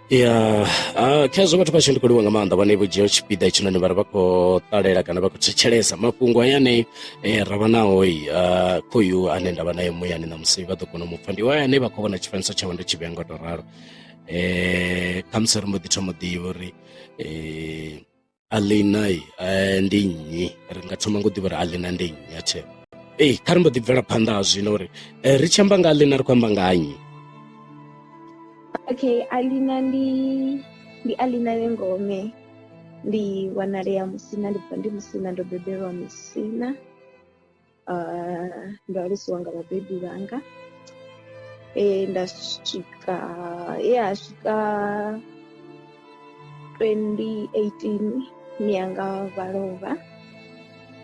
Ya, khezwo vhathu vhashu ndi khou livhuwa nga maanḓa vhane vho dzhia tshipiḓa hetshinoni vha ri vha khou ṱalela kana vha khou thetshelesa mafhungo hayani ra vha nao khoyu ane nda vha naye muyani ṋamusi vha ḓo kona u mu pfha ndi hoya ane vha khou vhona tshifanyiso tshawe ndo tshi vhea nga u tou ralo. Khamusi ri mbo ḓi thoma u ḓivha uri Alina ndi nnyi ri nga thoma nga u ḓivha uri Alina ndi nnyi a the ee kha ri mbo ḓi bvela phanḓa ha zwino uri ri tshi amba nga Alina ri khou amba nga ha nnyi. Okay, Alina ndi Alina Nengome ndi wanalea Musina ndi bva ndi Musina ndo bebelwa Musina. Ndo alusiwa nga vhabebi vhanga nda swika he ha swika 2018 mianga vha lovha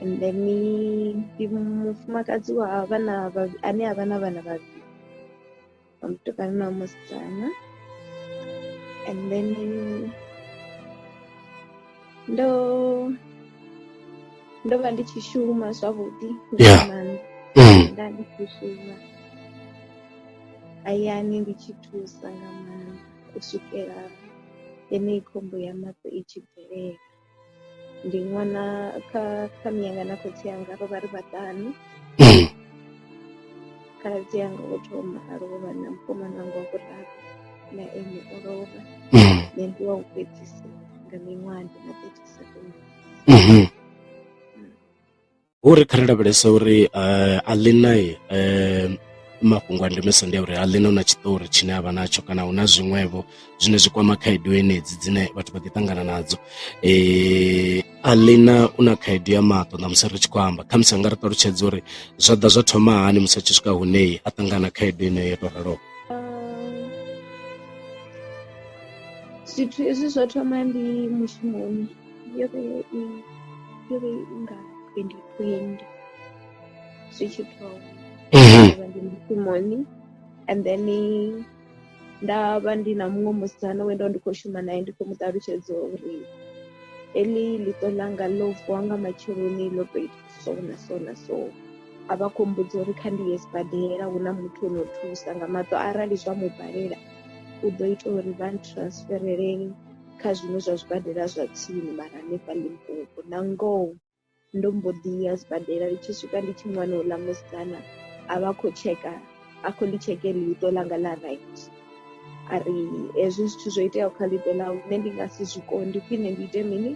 and then ndi mufumakadzi wa vhana ane avha na vhana vhavhili wa mutukana na wa musidzana and then ndo ndo vha ndi tshi shuma zwavhuḓi nga maanḓa nda ndi tshi shuma hayani ndi tshi thusa nga maanḓa u swikela yeneyi khombo ya maṱo i tshi bvelela. Ndi ṅwana kha kha mianga na khotsi anga ro vha ri vhaṱanu. Khaladzi anga wo thoma a lovha na mukomana wanga wa vhuraru na ene o lovha. Nṋe ndi wa u fhedzisela nga miṅwaha ndi na 37 years. Hu ri kha ri lavhelese uri Aḽina mafhungo a ndemesa ndi a uri Aḽina u na tshiṱori tshine avha natsho kana hu na zwiṅwevho zwine zwi kwama khaedu henedzi dzine vhathu vha ḓi ṱangana nadzo. Aḽina u na khaedu ya maṱo ṋamusi ri tshi khou amba khamusi anga ri ṱalutshedza uri zwa ḓa zwa thoma hani musi a tshi swika hune a ṱangana na khaedu yeneyo yo tou raloho. Zwithu hezwi zwo thoma ndi mushumoni yo vha i yo vha i nga 2020 zwi tshi thoma ndo vha ndi mushumoni and then nda vha ndi na muṅwe musidzana we ndo vha ndi khou shuma naye ndi khou mu ṱalutshedza uri heḽi ḽiṱo ḽanga ḽo vuwa nga matsheloni ḽo to ita so na so na so a vha khou mbudza uri kha ndi ye sibadela hu na muthu ono thusa nga maṱo arali zwa mu balela u ḓo ita uri vha ntransferele kha zwiṅwe zwa zwibadela zwa tsini mara hanefha Limpopo. Na ngoho ndo mbo ḓi ya sibadela ndi tshi swika ndi tshi wana houḽa musidzana a vha khou tsheka a khou ḽi tsheke ḽiṱo ḽanga ḽa right a ri hezwi zwithu zwo iteaho kha ḽiṱo ḽau nṋe ndi nga si zwi kone ndi khwine ndi ite mini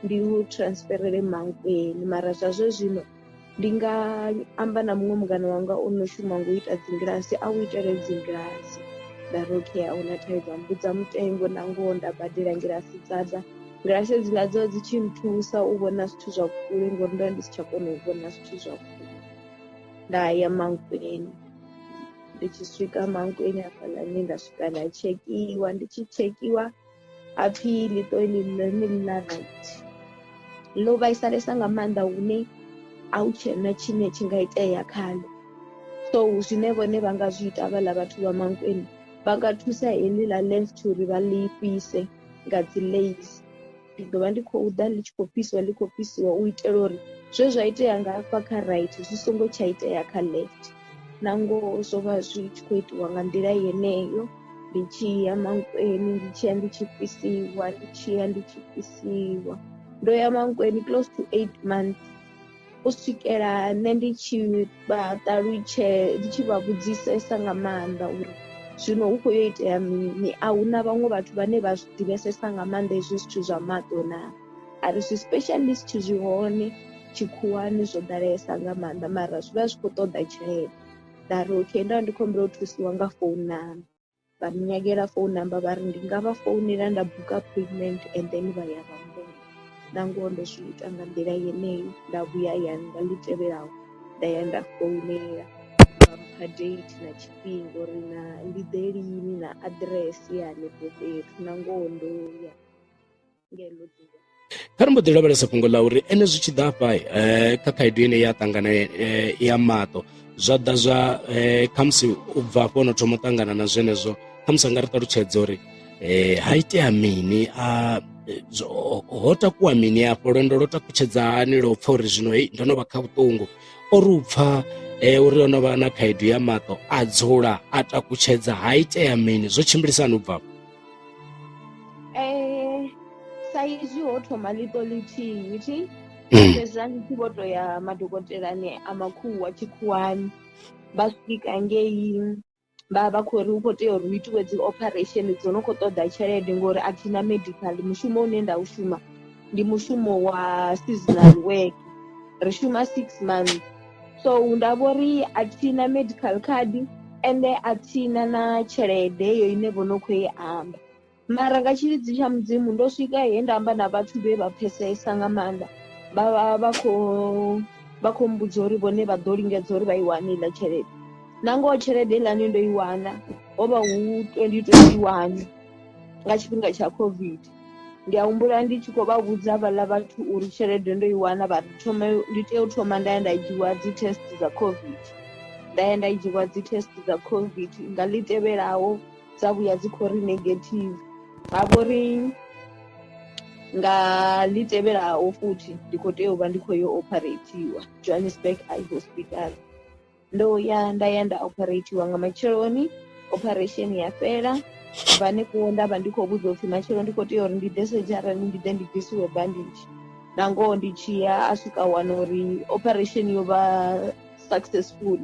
ndi u transferele Mankweng mara zwa zwe zwino Ndi nga amba na muṅwe mungana wanga o no shuma nga u ita dzingilasi a u itele dzingilasi nda ri okay a huna thaidzo a mbudza mutengo na ngoho nda badela ngilasi dza ḓa ngilasi hedziḽa dzo dzi tshi nthusa u vhona zwithu zwa kule ngori ndo vha ndi si tsha kona u vhona zwithu zwa kule nda ya Mankweng ndi tshi swika Mankweng hafhaḽani nda swika nda tshekhiwa ndi tshi tshekhiwa hapfi ḽiṱo heḽi ḽone ḽa right ḽo vhaisalesa nga maanḓa hune a hu tshena tshine tshi nga itea khaḽo so zwine vhone vha nga zwi ita havhaḽa vhathu vha Mankweng vha nga thusa heḽi ḽa left uri vha ḽi fhise nga dzi lace ndi ḓo vha ndi khou ḓa ḽi tshi khou fhisiwa ḽi khou fhisiwa u itela uri zwe zwa itea nga hafha kha right zwi songo tsha itea kha left na ngoho zwo vha zwi tshi khou itiwa nga nḓila yeneyo ndi tshi ya Mankweng ndi tshi ya ndi tshi fhisiwa ndi tshi ya ndi tshi fhisiwa ndo ya Mankweng close to 8 months u swikela nṋe ndi tshi vha ṱalutshe ndi tshi vha vhudzisesa nga maanḓa uri zwino hu khou yo itea mini a huna vhaṅwe vhathu vhane vha zwi ḓivhesesa nga maanḓa hezwi zwithu zwa maṱo na a ri zwi specialist zwi hone tshikhuwani zwo ḓalesa nga maanḓa mara zwi vha zwi khou ṱoḓa tshelede nda ri okay nda ndi khou humbela u thusiwa nga phone number vha nnyagela phone number vha ri ndi nga vha founela nda buka appointment and then vha ya vha mmbona na ngoho ndo zwi ita nga nḓila yeneyo nda vhuya hayani nga ḽi tevhelaho nda ya nda founela vha mpha date na tshifhinga uri na ndi ḓe lini na aḓirese ya hanefho fhethu na ngoho ndo ya. Ngelo ḓuvha. Kha ri mbo ḓi lavhelesa fhungo ḽa uri ene zwi tshi ḓa afha kha khaedu ine ya ṱangana ya maṱo zwa ḓa zwa khamusi u bva afho no thoma u ṱangana na zwenezwo khamusi a nga ri ṱalutshedza uri ha itea mini a ho takuwa mini afho lwendo lwo takutshedza hani lwo pfha uri zwino hei ndo no vha kha vhuṱungu o ri u pfha uri o no vha na khaedu ya maṱo a dzula a takutshedza ha itea mini zwo tshimbilisa hani u bva afho. Sa izwi ho thoma ḽiṱo ḽithihi thi fhedza ndi tshi vho to ya madokotelani a makhuwa tshikhuwani, vha swika ngei vha khou ri hu khou tea uri hu itiwe dzi operation dzo no khou ṱoḓa tshelede ngori a thina medical. Mushumo une nda u shuma ndi mushumo wa seasonal work, ri shuma 6 months, so nda vho ri a thina medical card ende a thina na tshelede heyo ine vho no khou i amba. Mara nga tshilidzi tsha Mudzimu ndo swika he nda amba na vhathu vhe vha pfesesa nga maanḓa, vha khou mbudza uri vhone vha ḓo lingedza uri vha i wane iḽa tshelede. Na ngoho tshelede heiḽani ndo i wana, ho vha hu 2021 nga tshifhinga tsha COVID. Ndi a humbula ndi tshi khou vha vhudza havhaḽa vhathu uri tshelede ndo i wana, vha ri thome ndi tea u thoma nda ya nda dzhiwa dzi test dza COVID. Nda ya nda dzhiwa dzi test dza COVID, nga ḽi tevhelaho dza vhuya dzi khou ri negative, ha vho ri nga ḽi tevhelaho futhi ndi khou tea u vha ndi khou yo operatiwa Johannesburg Eye Hospital. Ndo ya nda ya nda operatiwa nga matsheloni, operation ya fhela. Ubva hanefho nda vha ndi khou vhudzwa upfhi matshelo ndi khou tea uri ndi ḓe sedzharani ndi ḓe ndi bvisiwe bandage. Na ngoho ndi tshi ya a swika wana uri operation yo vha successful.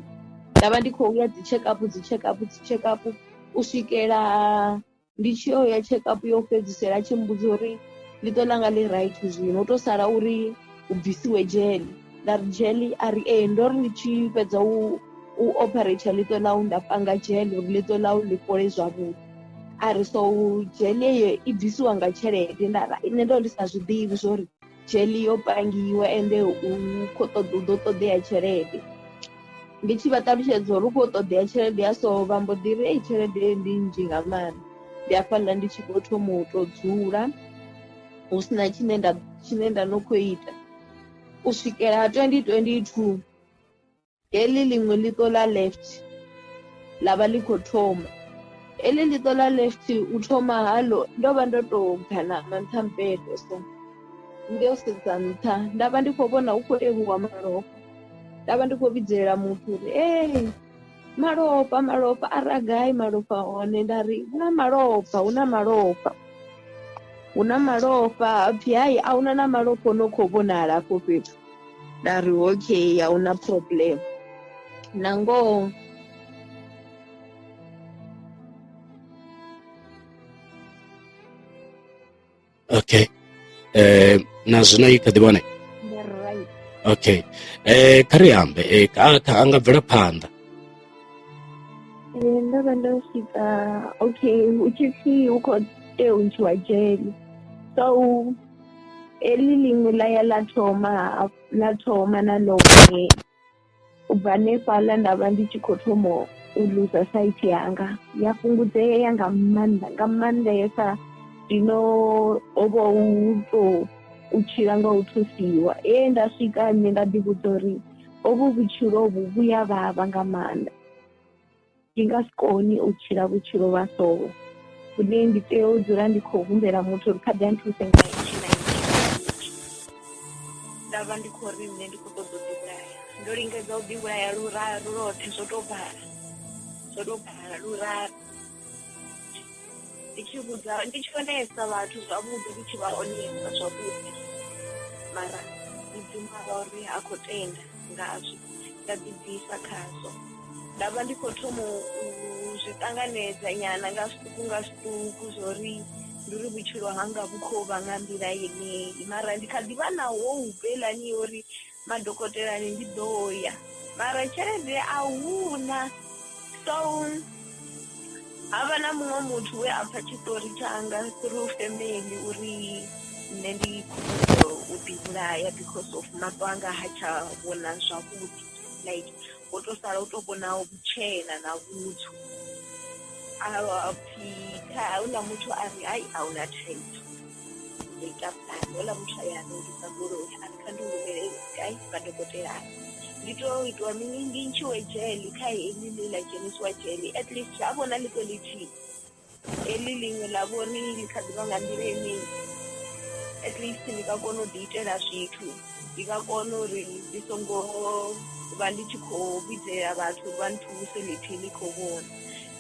Nda vha ndi khou ya dzi check up, dzi check up, dzi check up u swikela ndi tshi yo ya check up yo fhedzisela a tshi mmbudza uri ḽiṱo ḽanga ḽi right zwino, hu to sala uri hu bvisiwe dzhele. Nda ri dzhele? A ri ee, ndo ri ndi tshi fhedza u operator ḽiṱo ḽau nda panga dzhele uri ḽiṱo ḽau ḽi fhole zwavhuḓi. A ri so dzhele eyo i bvisiwa nga tshelede. Nda ri nṋe ndo ndi sa zwiḓivhi zwori dzhele yo pangiwa ende u khou ṱoḓa u ḓo ṱoḓea tshelede. Ndi tshi vha ṱalutshedza uri hu khou ṱoḓea tshelede ya so, vha mbo ḓi ri ei tshelede ndi nnzhi nga maanḓa. Ndi hafhaḽa ndi tshi vho thoma u tou dzula hu sina tshine nda no khou ita u swikela 2022. Heḽi ḽiṅwe ḽiṱo ḽa left ḽa vha ḽi khou thoma, heḽi ḽiṱo ḽa left u thoma haḽo ndo vha ndo tou ganama nṱha mbedo, so ndo sedza nṱha nda vha ndi khou vhona hu khou tevhuwa malofha. Nda vha ndi khou vhidzelela muthu uri ee malofha, malofha, a ri a gai malofha hone? Nda ri hu na malofha, hu na malofha, hu na malofha. Hapfhi hai a huna na malofha o no khou vhonala afho fhethu. Nda ri okay, a huna problem. Na ngoho Okay, na zwino i kha ḓi vhone? Ndi right. Okay, kha ri ambe, kha a nga bvela phanḓa. Ndo vha ndo swika okay hu tshi pfhi hu khou tea u ntshiwa dzhele, so heḽi ḽiṅwe ḽa ya ḽa thoma na ḽone. U bva hanefhaḽa nda vha ndi tshi khou thoma u luza sight yanga, ya fhungudzea nga maanḓa nga maanḓesa. Zwino ho vha hu tou u tshila nga u thusiwa, he nda swika nṋe nda ḓi vhudza uri hovhu vhutshilo hovhu vhu ya vhavha nga maanḓa, ndi nga si koni u tshila vhutshilo vha so vhune ndi tea u dzula ndi khou humbela muthu uri kha ḓe a nthuse nga itshi na itshi na itshi. Nda vha ndi khou ri nṋe ndi khou ṱoḓa u ḓivhulaya, ndo lingedza u ḓivhulaya luraru lwoṱhe, zwo tou bala, zwo tou bala luraru. Ndi tshi vhudza, ndi tshi onesa vhathu zwavhuḓi, ndi tshi vha onesa zwavhuḓi, mara Mudzimu a vha uri ha khou tenda ngazwo, nda ḓi bvisa khazwo. Nda vha ndi khou thoma u zwi ṱanganedza nyana nga zwiṱuku nga zwiṱuku zwori ndi uri vhutshilo hanga vhu khou vha nga nḓila yeneyi, mara ndi kha ḓi vha na hope heiḽani ya uri madokotelani ndi ḓo ya, mara tshelede a huna. So havha na muṅwe muthu we a pfha tshiṱori tshanga through family uri nṋe ndi khou ṱoḓa u ḓivhulaya because of maṱo anga ha tsha vhona zwavhuḓi, like wo to sala u to vhona vhutshena na vhutswu. A pfhi kha houḽa muthu a ri hai a huna thaidzo, ndi ḓo ita pulane. Houḽa muthu a ya a rengisa goloi a ri kha ndi humele gai madokotelani, ndi tea u itiwa mini, ndi ntshiwe dzhele kha heḽi ḽe ḽa dzhenisiwa dzhele, at least a vhona ḽiṱo ḽithihi, heḽi ḽiṅwe ḽa vhori ḽi kha ḓivha nga nḓila yeneyi, at least ndi nga kona u ḓi itela zwithu, ndi nga kona uri ndi songo vha ndi tshi khou vhidzelela vhathu uri vha nthuse ḽithihi ḽi khou vhona.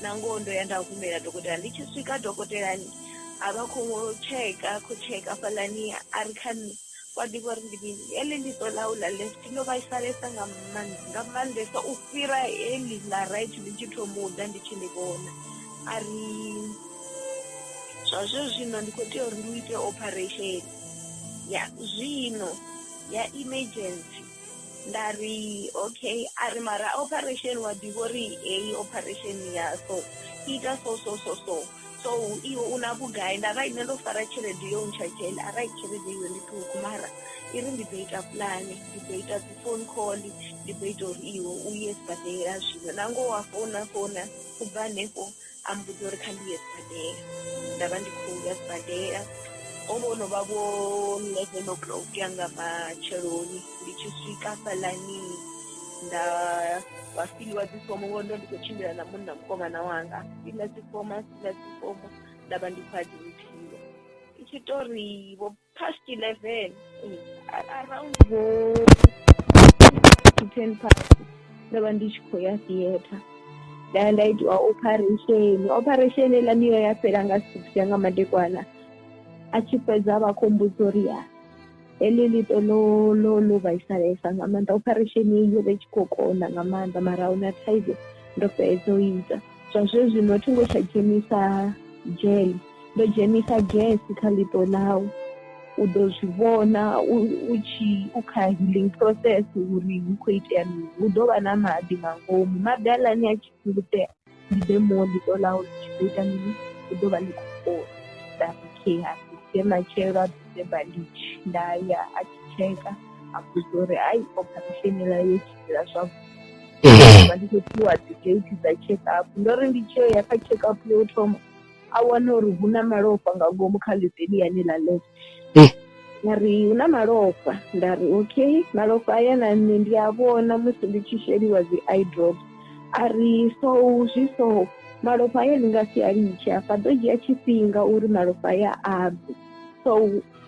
Na ngoho ndo ya nda humela dokotela, ndi tshi swika dokotelani A vha khou tsheka, khou tsheka fhaḽani, a ri kha nṋe wa ḓivha uri ndi mini, heḽi ḽiṱo ḽau ḽa left ḽo vhaisalesa nga maanḓa nga maanḓesa u fhira heḽi ḽa right ḽi tshi thoma u ḓa ndi tshi ḽi vhona. A ri zwa zwe zwino ndi khou tea uri ndi u ite operation ya zwino ya emergency. Nda ri okay. A ri mara operation wa ḓivha uri heyi operation ya so ita so so so so so iwe u na vhugai? Nda ri nṋe ndo fara tshelede yo ntsha dzhele. A ri tshelede iyo ndi ṱhukhu, mara i ri ndi ḓo ita pulane, ndi ḓo ita dzi phone call, ndi ḓo ita uri iwe u ye sibadela zwino. Na ngoho wa founa founa u bva hanefho a mmbudza uri kha ndi ye sibadela. Nda vha ndi khou ya sibadela, ho vha ho no vha vho 11 o'clock ya nga matsheloni. Ndi tshi swika hafhaḽani nda wa filiwa dzi fomo, ngori ndo ndi khou tshimbila na munna mukomana wanga, a fiḽa dzi fomo, a fiḽa dzi fomo, nda vha ndi khou adimitiwa. I tshi to ri vho past 11, around vho 10 past, ndo vha ndi tshi khou ya theatre, nda ya nda itiwa operation. Operation heiḽani yo ya fhela nga 6 ya nga madekwana. A tshi fhedza vha khou mbudza uri ya heḽi ḽiṱo ḽo ḽo ḽo vhaisalesa nga maanḓa, operation heyi yo vha i tshi khou konḓa nga maanḓa, mara ahuna thaidzo, ndo fhedza u ita. Zwa zwezwino thi ngo tsha dzhenisa gel, ndo dzhenisa gas kha ḽiṱo ḽau, u ḓo zwi vhona u tshi u kha healing process uri hu khou itea mini. Hu ḓo vha na maḓi nga ngomu, maḓi haaḽani a tshi fhungudzea ndi ḓe moo ḽiṱo ḽau ḽi tshi ḓo ita mini, ḽi ḓo vha ḽi khou fhola. Nda ri okay, ha ḓise matshelo a ḓise banditshi. Nda ya a tshi tsheka a mbudza uri hai operation heiḽa yo tshimbila zwavhuḓi. Nda vha ndi khou fhiwa dzi date dza check up, ndo ri ndi tshi ya kha check up yo thoma a wana uri hu na malofha nga ngomu kha ḽiṱo heḽiani ḽa left. A ri hu na malofha, nda ri okay, malofha aya na nṋe ndi a vhona musi ndi tshi sheliwa dzi eye drops. A ri so zwi so malofha aya ndi nga si a litshe afha, ḓo dzhia tshifhinga uri malofha aya a bve, so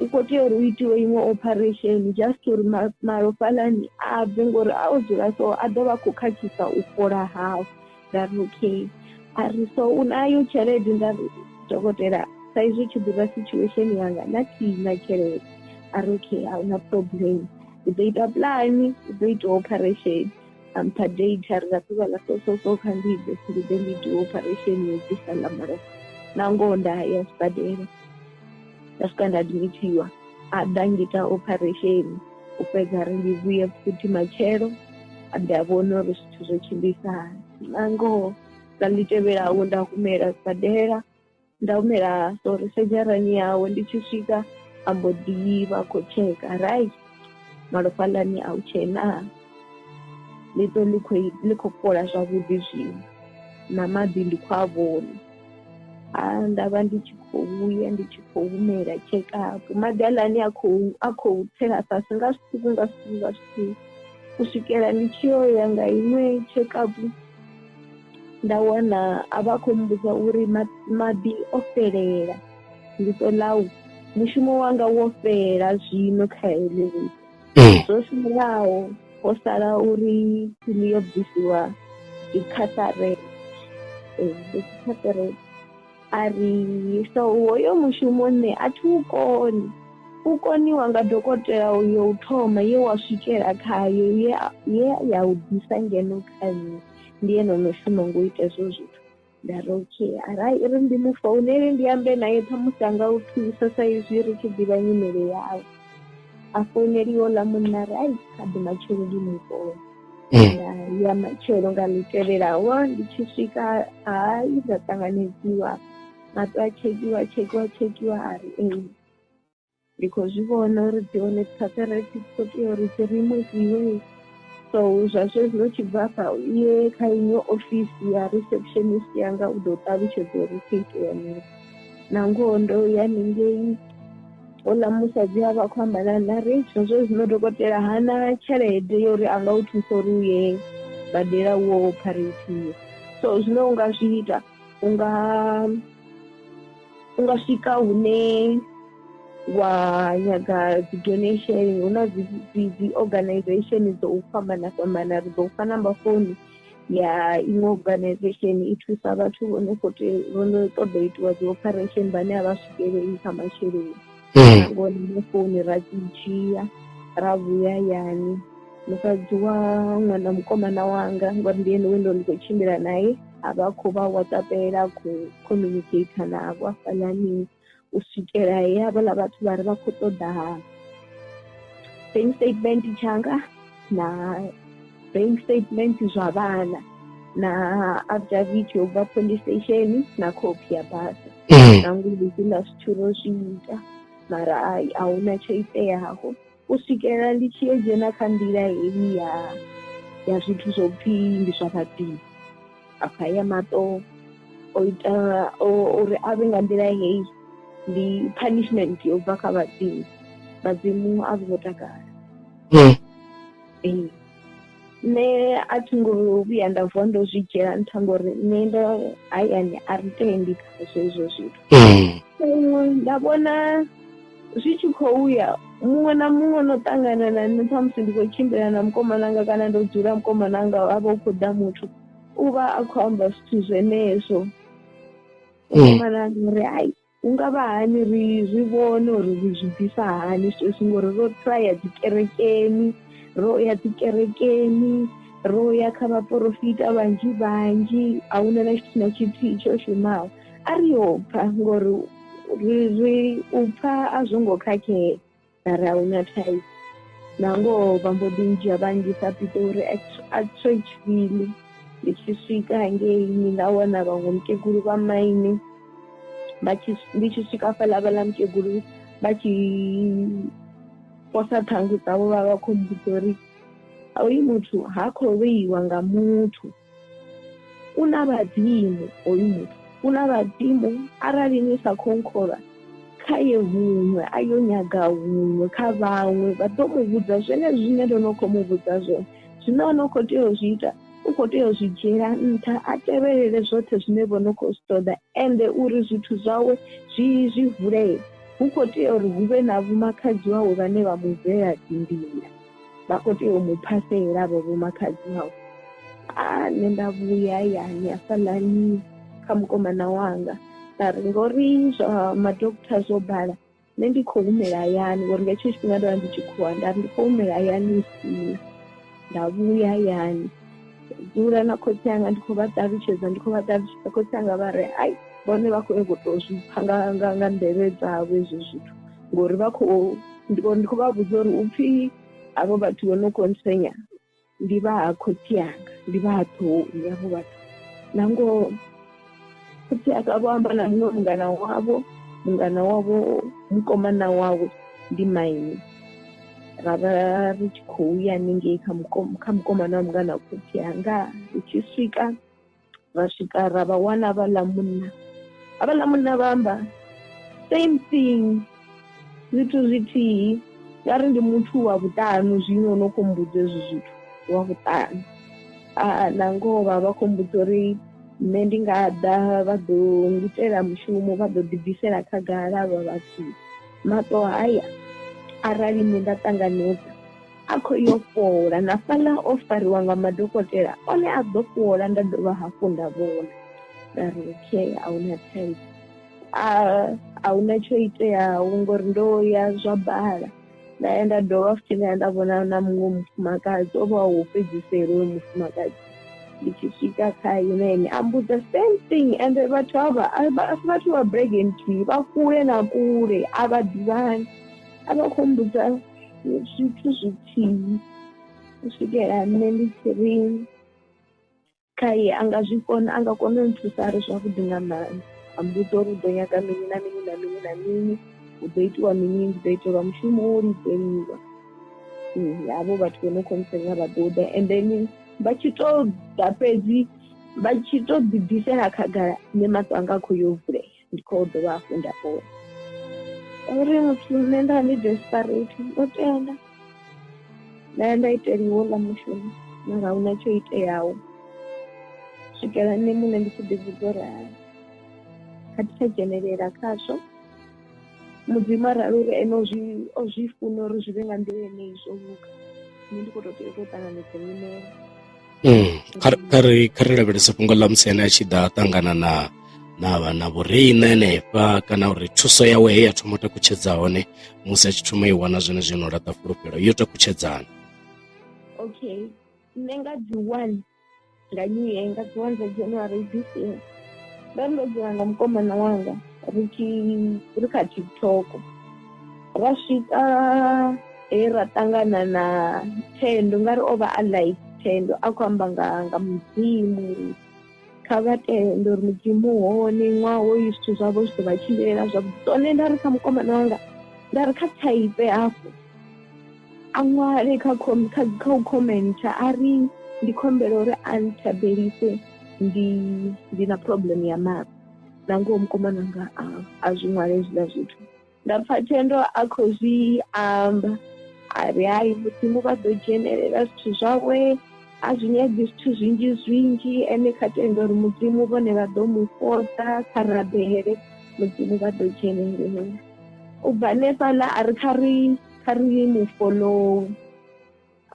u khou tea uri u itiwe iṅwe operation just uri malofha aḽani a bve, ngori a o dzula so a ḓo vha khou khakhisa u fhola hau. Nda ri okay. A ri so u nayo tshelede? Nda ri dokotela, sa izwi tshi ḓivha situation yanga, na thina tshelede. A ri okay, a huna problem, ndi ḓo ita pulani, u ḓo itiwa operation. A mpha date, a ri nga ḓuvha ḽa so so so kha ndi ḓe, ndi ḓe ndi itiwe operation yo bvisa ḽa malofha. Na ngoho nda ya sibadela, nda swika nda admitiwa, a ḓa ngita operation. U fhedza ri ndi vhuye futhi matshelo a ḓe a vhone uri zwithu zwo tshimbilisa hani. Na ngoho nga ḽi tevhelaho nda humela sibadela, nda humela sorry sedzharani yawe. Ndi tshi swika a mbo ḓi vha khou tsheka, rai malofha aḽani a hu tshena, ḽiṱo ḽi khou fhola zwavhuḓi zwino, na maḓi ndi khou a vhona. A nda vha ndi tshi khou vhuya ndi tshi khou humela check up, maḓi aḽani a khou tsela fhasi nga zwiṱuku nga zwiṱuku nga zwiṱuku, u swikela ndi tshi yo ya nga iṅwe check up nda wana a vha khou mmbudza uri maḓi o fhelela, ḽiṱo ḽau mushumo wanga wo fhela zwino kha heḽi ḽiṱo. Zwo salaho ho sala uri ḽi yo bvisiwa dzi cataract, dzi cataract. A ri so hoyo mushumo nṋe a thi u koni, u koniwa nga dokotela uyo u thoma ye wa swikela khayo, ye ye ya u ḓisa ngeno kha nṋe, ndi ene ono shuma ngo ita hezwo zwithu. Nda ri okay, arali i ri ndi mu founele ndi ambe naye ṱhamusi anga u thusa sa izwi ri tshi ḓivha nyimele yawe. A founeliwa oḽa munna ri ai kha ḓi matshelo ndi mu vhone. Nda ya matshelo nga ḽi tevhelaho, ndi tshi swika hai nda ṱanganedziwa, maṱo a tshekhiwa tshekhiwa tshekhiwa, a ri ee ndi khou zwi vhona uri dzi hone cataract dzi khou tea uri dzi removiwe, so zwa zwezwi tshi bva afha uye kha iṅwe ofisi ya receptionist yanga u ḓo ṱalutshedza uri hu khou itea mini. Na ngoho ndo ya haningei, houḽa musadzi a vha khou amba na nṋe ri zwa zwezwino dokotela hana tshelede ya uri a nga u thusa uri u ye badela wo ophareithiwa, so zwine u nga zwi ita u nga swika hune wa nyaga dzi donation, hu na dzi dzi organization dzo u fhambana fhambana, ri ḓo fha number phone. Ya iṅwe organization i thusa vhathu vho no khou tea vho no ṱoḓa u itiwa dzi operation vhane a vha swikeleli kha masheleni. Nangone na founu ra dzi dzhia ra vhuya hayani musadzi wa ṅwana mukomana wanga ngori ndi ene we ndo ndi khou tshimbila naye a vha khou vha whatsappela khou communicator navho hafhaḽani u swikela he havhaḽa vhathu vha ri vha khou ṱoḓa bank statement tshanga na bank statement zwa vhana na affidavit yo bva police station na khophi ya basa mm. na ngulu hezwiḽa zwithu ro zwi ita mara ai a huna tsho iteaho u swikela ndi tshi yo dzhena kha nḓila heyi ya ya zwithu zwo pfhi ndi zwa vhadzimu afha ya maṱo o ita uri a vhe nga nḓila heyi ndi punishment yo bva kha vhadzimu vhadzimu a vho takala mm. ee nṋe a thi ngo vhuya nda vuwa ndo zwi dzhiela nṱha ngori nṋe ndo hayani a ri tendi kha zwezwo zwithu mm. nda vhona zwi tshi khou ya muṅwe na muṅwe no ṱangana na nṋe ṱhamusi ndi khou tshimbila na mukomananga kana ndo dzula mukomananga a vha u khou ḓa muthu u vha a khou amba zwithu zwenezwo mm. mukomananga uri ai hu nga vha hani ri zwi vhone uri ri zwi bvisa hani zwithu hezwi ngori ro traya dzi kerekeni ro ya dzi kerekeni ro ya kha vhaporofita vhanzhi vhanzhi a huna na tshithu na tshithihi tsho shumaho a ri yo pfa ngori ri ri u pfa a zwo ngo khakhea nda ri a huna thaidzo na ngoho vha mbo ḓi ndzhia vha nngisa Pitori Atteridgeville ndi tshi swika hangei nda wana vhaṅwe mukegulu vha maine vha tshi ndi tshi swika hafhaḽa havhaḽa mukegulu vha tshi posa ṱhangu dzavho vha vha khou mmbudza uri hoyu muthu ha khou vheiwa nga muthu. U na vhadzimu hoyu muthu u na vhadzimu arali ni sa khou nkholwa kha ye huṅwe a yo nyaga huṅwe kha vhaṅwe vha ḓo mu vhudza zwenezwi zwine ndo no khou mu vhudza zwone zwine o no khou tea u zwi ita u khou tea u zwi dzhiela nṱha a tevhelele zwoṱhe zwine vho no khou zwi ṱoḓa ende uri zwithu zwawe zwi zwi vulee hu khou tea uri hu vhe na vhomakhadzi wawe vhane vha mu vulela dzinḓila. Vha khou tea u mu phasela avho vhomakhadzi wawe. A nṋe nda vhuya hayani hafhaḽani kha mukomana wanga nda ri ngori zwa madokotha zwo bala nṋe ndi khou humela hayani ngori nga hetsho tshifhinga ndo vha ndi tshikhuwa nda ri ndi khou humela hayani u sina nda vhuya hayani dzula na khotsi anga ndi khou vha ṱalutshedza ndi khou vha ṱalutshedza khotsi anga vha ri ai vhone vha khou nyaga u tou zwi pfha nga nga nga nḓevhe dzavho hezwo zwithu ngori vha khou ndi khou vha vhudza uri upfhi havho vhathu vho no khou ntswenya ndi vha ha khotsi anga ndi vha ha ṱhohoni havho vhathu na ngoho khotsi anga vho amba na muṅwe mungana wavho mungana wavho mukomana wawe ndi maine ra vha ri tshi khou ya haningei kha kha mukomana wa mungana wa khotsi anga ri tshi swika ra swika ra vha wana havhaḽa munna havhaḽa munna vha amba same thing zwithu zwithihi nga ri ndi muthu wa vhuṱanu zwino no khou mbudza hezwi zwithu wa vhuṱanu a na ngoho vha vha khou mbudza uri nṋe ndi nga ḓa vha ḓo ngitela mushumo vha ḓo ḓibvisela khagala vha vhathu maṱo haya arali nṋe nda ṱanganedza a khou yo fhola na fhaḽa o fariwa nga madokotela one a ḓo fhola nda dovha hafhu nda vhona nda ri okay a huna thaidzo a a huna tsho iteaho ngori ndo ya zwa bala nda ya nda dovha futhi nda ya nda vhona na muṅwe mufumakadzi o vha wo fhedzisela uyo mufumakadzi ndi tshi swika khaye na ene a mbudza same thing ende vhathu havha a si vhathu vha bulege nthihi vha kule na kule a vha ḓivhani a vha khou mbudza zwithu zwithihi u swikela nṋe ndi tshi ri khaye a nga zwi kona a nga kona u nthusa a ri zwavhuḓi nga maanḓa a mmbudza uri u ḓo nyaga mini na mini na mini na mini hu ḓo itiwa mini ndi ḓo itelwa mushumo wo lidzelwa havho vhathu vho no khou ntsenya vha ḓo ḓa and then vha tshi to ḓa fhedzi vha tshi to ḓi bvisela khagala nṋe maṱo anga a khou yo vulea ndi khou dovha hafhu nda fhola uri muthu nṋe nda ndi desperate ndo tenda nda ya nda iteliwa houḽa mushumo mara ahuna tsho iteaho swikela nṋe muṋe ndi tshi ḓi vhudza uri hai a thi tsha dzhenelela khazwo mudzimu arali uri ene o zwi o zwi funa uri zwi vhe nga nḓila yeneyi zwo luga nṋe ndi kho to tea u to ṱanganedza nyimele. Kha ri lavhelese fhungo ḽa musi ene a tshi ḓa a ṱangana na na vha na vhoriṋe henefha kana uri thuso yawe he ya thoma u takutshedza hone musi a tshi thoma i wana zwone zwino laṱa fulufhelo yo takutshedzana. Okay, nṋe nga dzi 1 nga new year, nga dzi 1 dza January this year, ndo ndo dzula nga mukomana wanga ri tshi ri kha TikTok, ra swika he ra ṱangana na Thendo, ngari o vha a live. Thendo a khou amba nga Mudzimu, kha vha tende uri Mudzimu u hone, ṅwaha hoyu zwithu zwavho zwi ḓo vha tshimbilela zwavhuḓi. So nṋe nda ri kha mukomana wanga, nda ri kha type hafho a ṅwale kha kha kha u khomentha a ri ndi khombela uri a nthabelise, ndi na problem ya maṱo. Na ngoho mukomana wanga a zwi ṅwale hezwiḽa zwithu. Nda pfa Thendo a khou zwi amba a ri hai Mudzimu vha ḓo dzhenelela zwithu zwawe, a zwi nyagi zwithu zwinzhi zwinzhi, ene kha tende uri Mudzimu vhone vha ḓo mu fhodza, kha rabele Mudzimu vha ḓo dzhenelela. U bva hanefhaḽa a ri kha ri mu follow,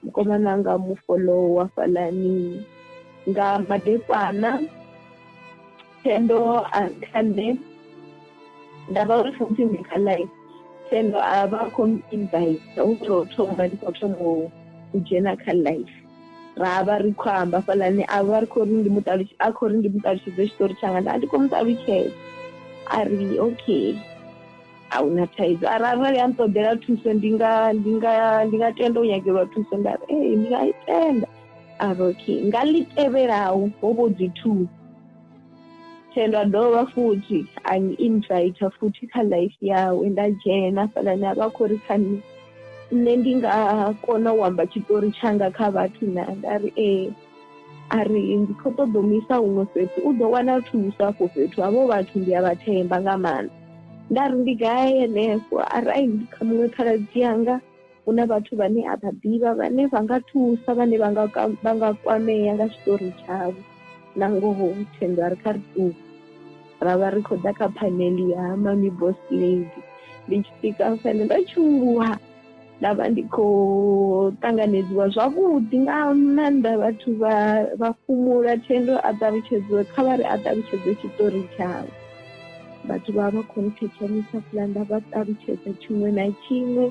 mukomana anga mu follow hafhaḽani. Nga madekwana Thendo a kha nṋe, nda vha uri futhi ndi kha live, Thendo a vha khou invite hu tou thoma ndi khou thoma u dzhena kha live, ra vha ri khou amba hafhaḽani, a vha ri khou ri ndi mu a khou ri ndi mu ṱalutshedze tshiṱori tshanga, nda ndi khou mu ṱalutshedza, a ri okay a hu na thaidzo, ara arali a nṱoḓela thuso ndi nga ndi nga ndi nga tenda u nyagelwa thuso, nda ri ee ndi nga i tenda, a ri okay. Nga ḽi tevhelaho ho vho dzi 2, Thendo a dovha futhi a invite futhi kha life yawe, nda dzhena hafhaḽani a vha khou ri kha nṋe nṋe ndi nga kona u amba tshiṱori tshanga kha vhathu na, nda ri ee. A ri ndi khou ṱoḓa u mu isa huṅwe fhethu, u ḓo wana thuso afho fhethu, havho vhathu ndi a vha themba nga maanḓa. Nda ri ndi gai henefho, a ri ai ndi kha muṅwe khaladzi anga, hu na vhathu vhane a vha ḓivha vhane vha nga thusa, vhane vha nga kwamea nga tshiṱori tshavho. Na ngoho Thendo a ri kha ri ṱuwe, ra vha ri khou ḓa kha phaneli ya Mami Boss Lady. Ndi tshi swika hafhaḽa ndo tshuwa, nda vha ndi khou ṱanganedziwa zwavhuḓi nga maanḓa, vhathu vha fhumula Thendo a ṱalutshedze, kha vha ri a ṱalutshedze tshiṱori tshawe. Vhathu vha vha khou nthetshelesa hafhaḽa nda vha ṱalutshedza tshiṅwe na tshiṅwe,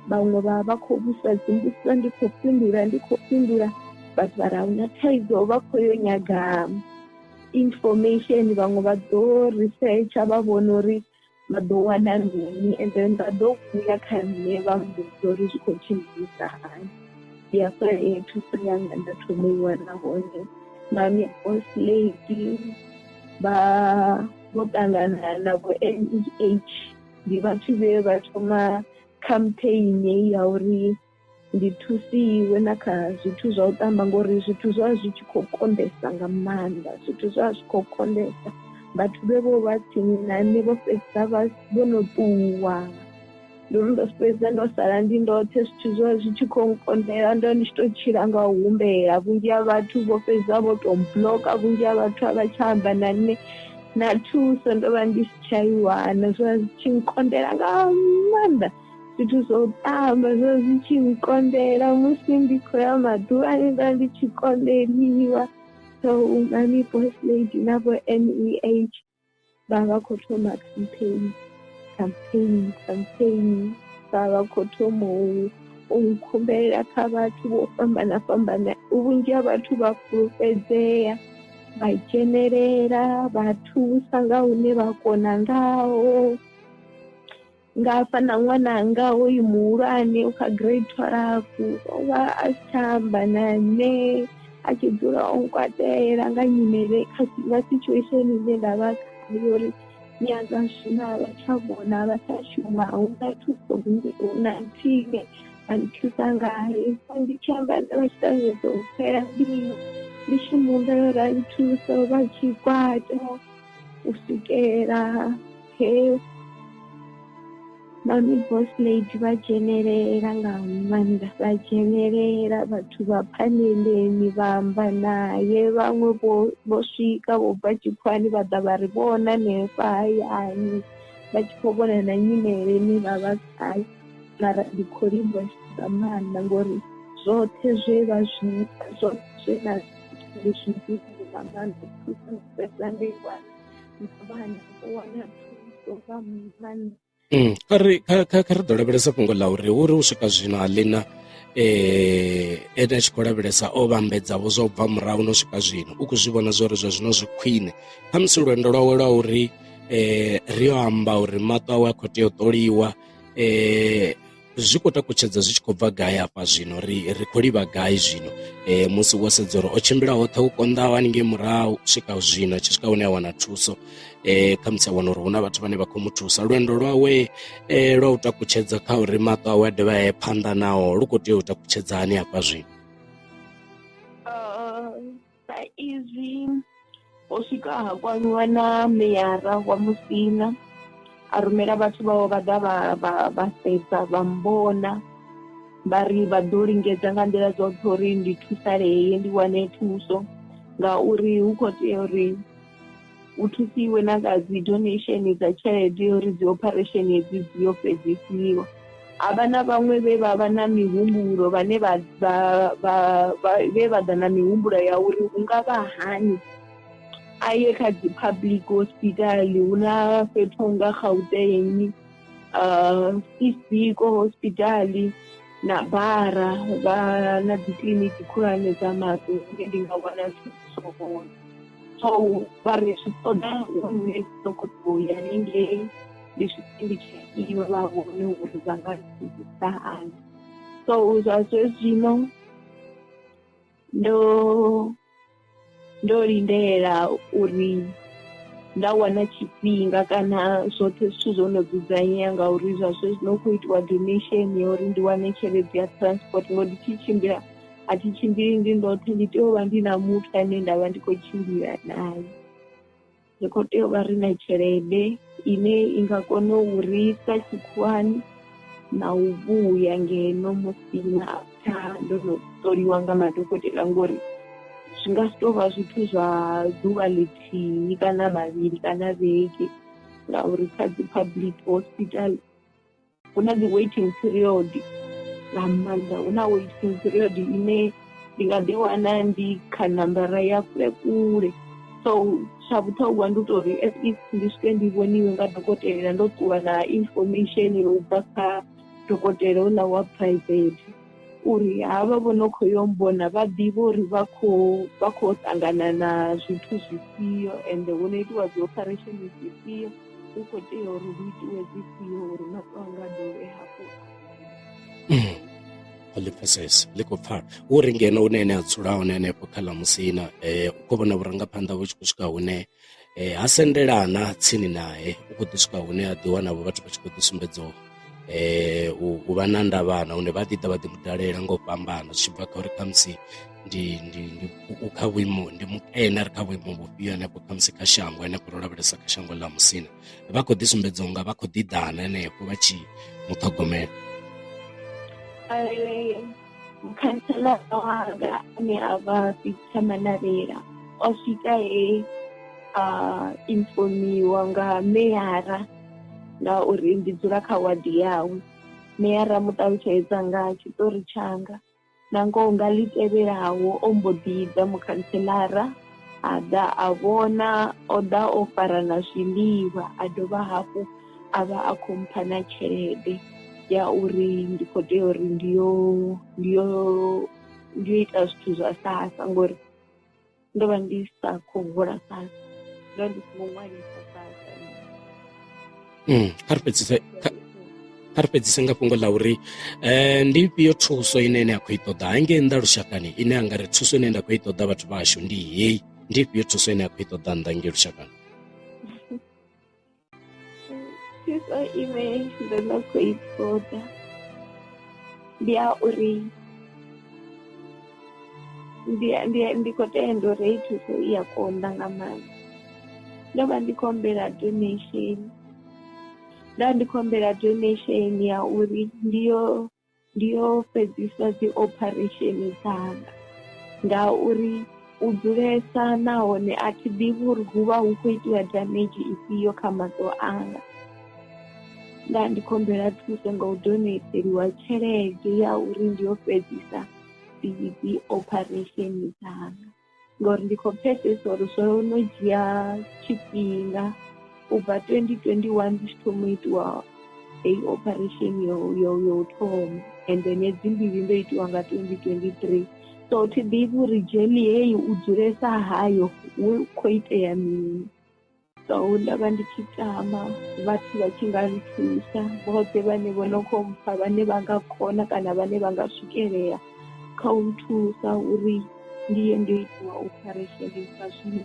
vhaṅwe vha vha khou vhudzisa dzimbudziso ndi khou fhindula ndi khou fhindula, vhathu vha ri ahuna thaidzo vha khou yo nyaga information, vhaṅwe vha ḓo researcher vha vhona uri vha ḓo wana mini and then vha ḓo vhuya kha nṋe vha mmbudza uri zwi khou tshimbilisa hani. Ndi hafha he thuso yanga nda thoma u i wana hone. Mami Boss Lady vha vho ṱangana na vho NEH, ndi vhathu vhe vha thoma campaign ya uri ndi thusiwe na kha zwithu zwa u tamba, ngori zwithu zwa zwi tshi khou konḓesa nga maanḓa, zwithu zwa zwi khou konḓesa, vhathu vhe vho vha tsini na nṋe vho fhedza vho no ṱuwa, ndi uri ndo fhedza ndo sala ndi ndoṱhe, zwithu zwa zwi tshi khou nkonḓela, ndo ndi tshi tou tshila nga u humbela, vhunzhi ha vhathu vho fhedza vho tou mbloka, vhunzhi ha vhathu a vha tsha amba na nṋe, na thuso ndo vha ndi si tsha i wana, zwa zwi tshi nkonḓela nga maanḓa. Zwithu zwa u ṱamba zwo zwi tshi nkonḓela, musi ndi khou ya maḓuvhani nda ndi tshi konḓeliwa. So Mami Boss Lady na vho NEH vha vha khou thoma campaign campaign campaign, vha vha khou thoma u nkhumbela kha vhathu vho fhambana fhambana, vhunzhi ha vhathu vha fhulufhedzea vha dzhenelela vha thusa nga hune vha kona ngaho. Nga hafha na ṅwananga hoyu muhulwane u kha grade 12 o vha a si tsha amba na nṋe, a tshi dzula o nkwatela nga nyimele nga situation ine nda vha khayo uri nyanga zwino a vha tsha vhona, a vha tsha shuma, a hu na thuso hu na nthihi ine vha nthusa ngayo. Ndi tshi amba nṋe vha tshi ṱavhanyedza u fhela mbilu, ndi tshi mu humbela uri a nthuse vha tshi kwata u swikela he Mami Boss Lady vha dzhenelela nga maanḓa, vha dzhenelela vhathu vha phaneleni vha amba naye, vhaṅwe vho swika vho bva tshikhuwani vha ḓa vha ri vhona hanefha hayani vha tshi khou vhona na nyimele ine vha vha khayo. Mara ndi khou livhuwa nga maanḓa ngori zwoṱhe zwe vha zwi ita, zwoṱhe zwe nda. Ndi zwithu nga maanḓa thuso ndi fhedza ndo i wana na vhana vho wana thuso nga maanḓa. Kha ri kha kha kha ri ḓo lavhelesa fhungo ḽa uri hu ri u swika zwino ha ḽina ene a tshi khou lavhelesa o vhambedza vho zwa u bva murahu no swika zwino u khou zwi vhona zwori zwa zwino zwi khwine khamusi lwendo lwawe lwa uri ri yo amba uri maṱo awe a khou tea u ṱoliwa zwi khou takutshedza zwi tshi khou bva gai hafha zwino ri ri khou livha gai zwino eh, musi wo sedza uri o tshimbila hoṱhe u konḓaho haningei murahu u swika zwino a tshi swika hune a wana thuso eh, khamusi a wana uri hu na vhathu vhane vha khou mu thusa lwendo lwawe eh, lwa u takutshedza kha uri maṱo awe a dovhe a ye phanḓa naho lu khou tea u takutshedza hani hafha zwino. Sa izwi ho swika ha kwamiwa na meyara wa Musina a rumela vhathu vhawe vha ḓa vha vha vha sedza vha mbona vha ri vha ḓo lingedza nga nḓila dzoṱhe uri ndi thusalee ndi wane thuso ngauri hu khou tea uri hu thusiwe na nga dzi donation dza tshelede uri dzi operation hedzi dzi yo fhedzisiwa. Ha vha na vhaṅwe vhe vha vha na mihumbulo vhane vha vha vha vhe vha ḓa na mihumbulo ya uri hu nga vha hani a ye kha dzi public hospital hu na fhethu nga Gauteng Steve Biko hospital na Bara vha na dzi kiḽiniki khulwane dza maṱo hune ndi nga wana thuso hone. So vha ri zwi ṱoḓa hu nṋe ndi soko to ya haningei ndi swike ndi tshekhiwe vha vhone uri vha nga thusisa hani. So zwa zwezwino ndo ndo lindela uri nda wana tshifhinga kana zwoṱhe zwithu zwo no dzudzanyea ngauri zwa zwezwino hu khou itiwa donation ya uri ndi wane tshelede ya transport ngori ndi tshi tshimbila a thi tshimbili ndi ndoṱhe ndi tea u vha ndi na muthu ane nda vha ndi khou tshimbila naye. Ri khou tea u vha ri na tshelede ine i nga kona u ri isa tshikhuwani na u vhuya ngeno musi na after ndo no ṱoliwa nga madokotela ngori zwi nga si tou vha zwithu zwa ḓuvha ḽithihi kana mavhili kana vhege ngauri kha dzi public hospital hu na dzi waiting period nga maanḓa hu na waiting period ine ndi nga ḓi wana ndi kha nambara ya kule kule so tsha vhuṱhogwa ndi u tou ri at least ndi swike ndi vhoniwe nga dokotela ndo ṱuwa na information yo bva kha dokotela houḽa wa private uri havha vho no khou yo mbona vha ḓivhe uri vha khou vha khou ṱangana na zwithu zwifhio ende hu no itiwa dzi operation dzifhio. Hu khou tea uri hu itiwe dzifhio uri maṱo anga a dovhe hafhu a ḽi pfesese ḽi khou pfala hu uri ngeno hune ene a dzula hone hanefho kha ḽa Musina u khou vhona vhurangaphanḓa vhu tshi khou swika hune ha sendelana tsini nae u khou ḓi swika hune a ḓi wana vho vhathu vha tshi khou ḓi sumbedza u vha na ndavhana hune vha ḓi ḓa vha ḓi mu dalela nga u fhambana zwi tshi bva kha uri khamusi ndi ndi ndi u kha vhuimo ndi mukene a re kha vhuimo vhufhio hanefho khamusi kha shango hanefho ro lavhelesa kha shango ḽa Musina vha khou ḓi sumbedza unga vha khou ḓi ḓana hanefho vha tshi muṱhogomela. Mukhantselara wanga ane a vha Victor Manavhela o swika he a infomiwa nga meyara ngauri ndi dzula kha wadi yawe meyara mu ṱalutshedza nga tshiṱori tshanga na ngoho nga ḽi tevhelaho o mbo ḓi ḓa mukhantselara a ḓa a vhona o ḓa o fara na zwiḽiwa a dovha hafhu a vha a khou mpha na tshelede ya uri ndi khou tea uri ndi yo ndi yo ndi yo ita zwithu zwa SASSA ngori ndo vha ndi sa khou hola SASSA ndo vha ndi songo ṅwalisa SASSA. Kha ri fhedzise kha ri fhedzise nga fhungo ḽa uri ndi ifhio thuso ine ine a khou i ṱoḓa hangei nnḓa lushakani ine a nga ri thuso ine nda khou i ṱoḓa vhathu vhashu ndi heyi ndi ifhio thuso ine a khou i ṱoḓa nnḓa ngei lushakani. Thuso ine nda nda khou i ṱoḓa ndi ya uri ndi ndi ndi khou tenda uri heyi thuso i ya konḓa nga maanḓa ndo vha ndi khou humbela donation nda ndi khou humbela donation ya uri ndi yo ndi yo fhedzisa dzi operation dzanga ngauri u dzulesa nahone a thi ḓivhi uri hu vha hu khou itiwa damage ifhio kha maṱo anga nda ndi khou humbela thuso nga u donetheliwa tshelede ya uri ndi yo fhedzisa dzi dzi operation dzanga. Ngori ndi khou pfesesa uri zwo no dzhia tshifhinga u bva 2021 ndi tshi thoma u itiwa heyi operation yo yo yo u thoma, and then hedzi mbili ndo itiwa nga 2023. So thi ḓivhi uri dzheni heyi u dzulesa hayo hu khou itea mini. So nda vha ndi tshi tama vhathu vha tshi nga nthusa, vhoṱhe vhane vho no khou mpfa, vhane vha nga kona kana vhane vha nga swikelela kha u nthusa uri ndi ye ndo itiwa operation nga zwino.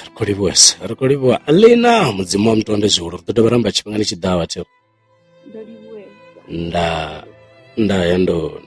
Ri khou livhuwesa, ri khou livhuwa Lina, mudzimu wa mutonde zwihulu. Ri ḓo dovha ra amba tshifhingani tshi ḓaho athi. Ndo livhuwesa. Nda nda ya ndoni.